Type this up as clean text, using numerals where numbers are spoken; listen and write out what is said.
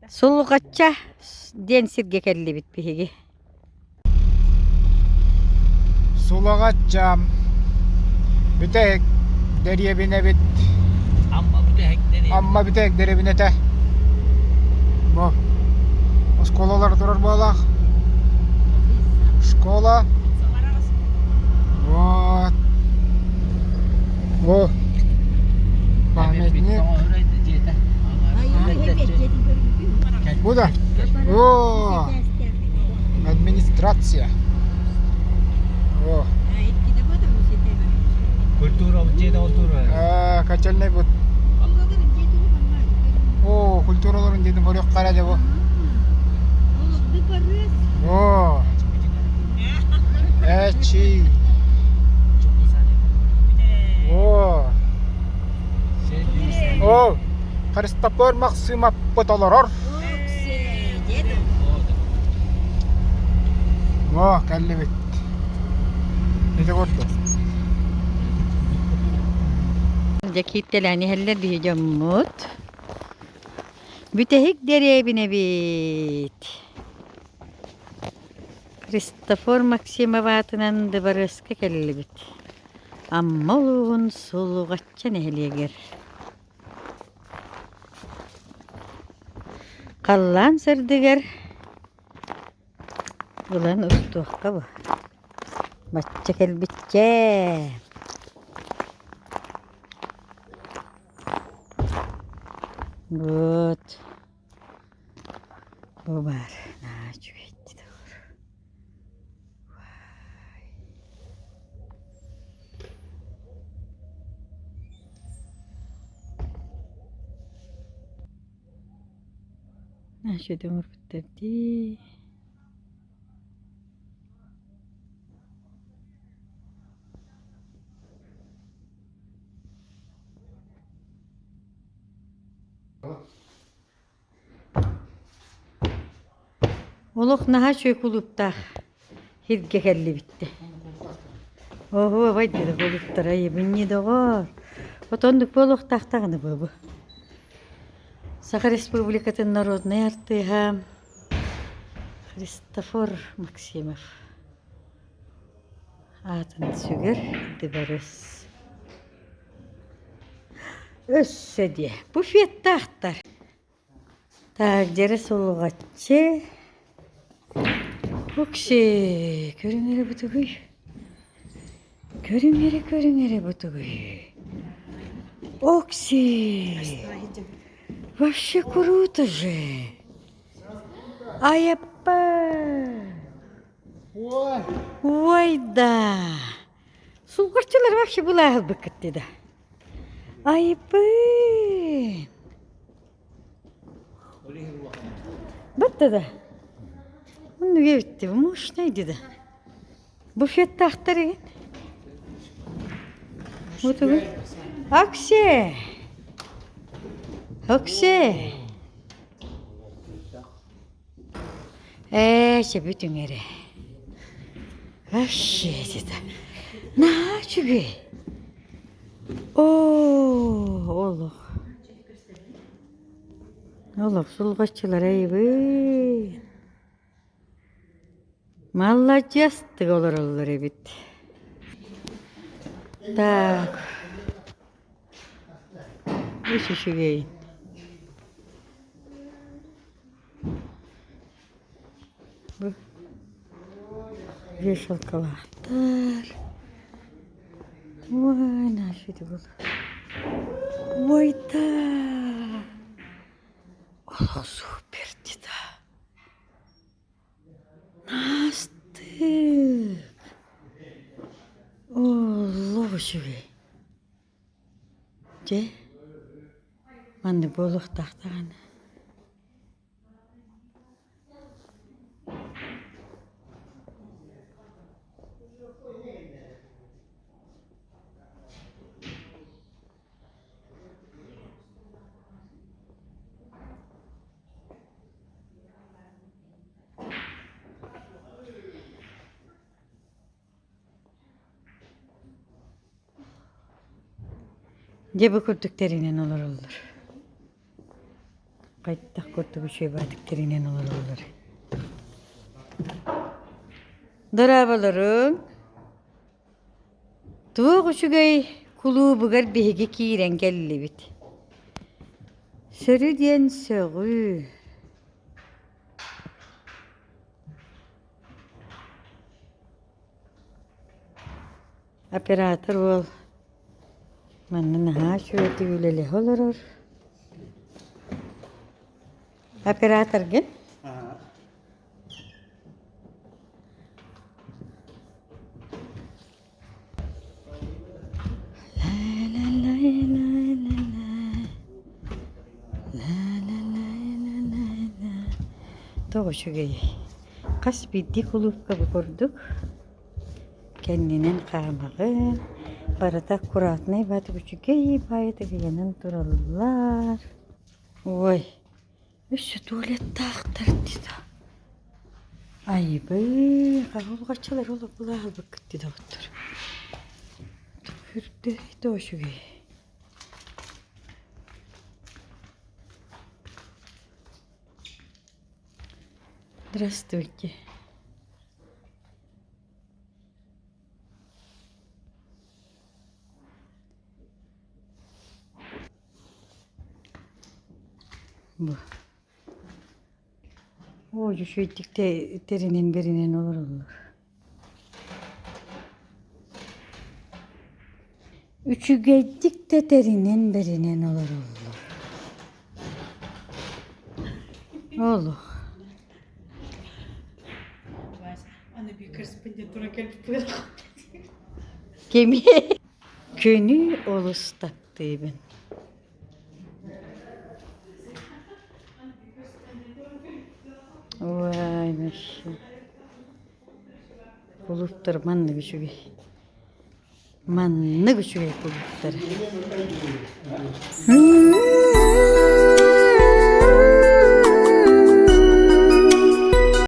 Сулҕачча диэн сиргэ кэллибит биһиги. Сулаҕачча бүтэһик дэриэбинэбит Амма бүтэһик дэриэбинэ. Амма бүтэһик дэриэбинэтэ. Бу оскуолалар турар буолаах. Школа. Вот. Бу памятник. Бу да. О, администрация. О. Культура дьиэтэ культура. Котельный бут. О, культураларын дьиэтин көрүөххэ эрэ бу. О. Эчи. О. О, Христофор Максимовпыт олорор. О, кэллибит. Ити курдук. Дьэ кииртэлээн иһэллэр биһи дьоммут. Бүтэһик дэриэбинэбит. Христофор Максимов аатынан дыбарыаска кэллибит. Амма улууһун Сулуҕачча нэһилиэгэр. Халлаан сырдыгар ылан устуохха бу. Бачча кэлбиччэ. Вот. Бу баар. Наһаа үчүгэй Үчүгэй оҥорбуттар дии. Олох наһаа үчүгэй кулууптаах сиргэ кэллибиттэ. Оһуобай диэн кулууптара айыбынньы доҕоор. Вот оннук буолуохтаах даҕаны буолуо. Саха Республикатын народнай артыыһа Христофор Максимов аатын сүгэр дыбарыас. Өссө диэ, буфеттаахтар. Так, дьэрэ сулҕаччы. Укси, көрүҥ эрэ бутугуй. Көрүҥ эрэ, көрүҥ эрэ бутугуй. Окси! Вообще круто же! Айаппа! Ой да! Сулҕаччылар вообще былааһылбыккыт дии да. Айбын! Батта да. Оннук эбитти, мощный да. Буфеттаахтар игин. Утугу. Оксе! Оксе! Ээ, сөбүтүҥ эрэ. Вообще это наһаа үчүгэй. Оо, олох. Олох сулҕаччылар айыбыын. Маладьыастык олороллор эбит. Так. Үс үчүгэй. Бу вешалкалаахтар. Ой, нафиг Ой, да. Олох супер да. Наастык. Олох үчүгэй. Дьэ, маннык буолуохтаах даҕаны. Дьэ бу курдук тэринэн олороллор. Хайдах курдук үчүгэй баатык тэринэн олороллор. Дорооболоруҥ! Туох үчүгэй кулуубугар биһиги киирэн кэллибит. Сөрү диэн сөҕүү. Оператор уол манна наһаа үчүгэйдик үлэлэһэ олорор. Операторгын? Тоҕо үчүгэйий? Хас биирдии кулуупка бу курдук кэннинэн хаамаҕын, барыта аккуратнай баатык үчүгэй баайытык ыйанан тураллар. Ой, өссө туалеттаахтар дии да. Айыбыы, хаһылҕаччылар ол былаалбыккыт дии доҕоттор. Үрдэ тоҕо үчүгэй. Здравствуйте. Бу. Оо, үчүгэйдик тэринэн бэринэн олороллор. Үчүгэйдик да тэринэн бэринэн олороллор. Олох. Кими? Күнү олус таптыыбын. Ой, вообще. Кулууптар маннык үчүгэй. Маннык үчүгэй кулууптар.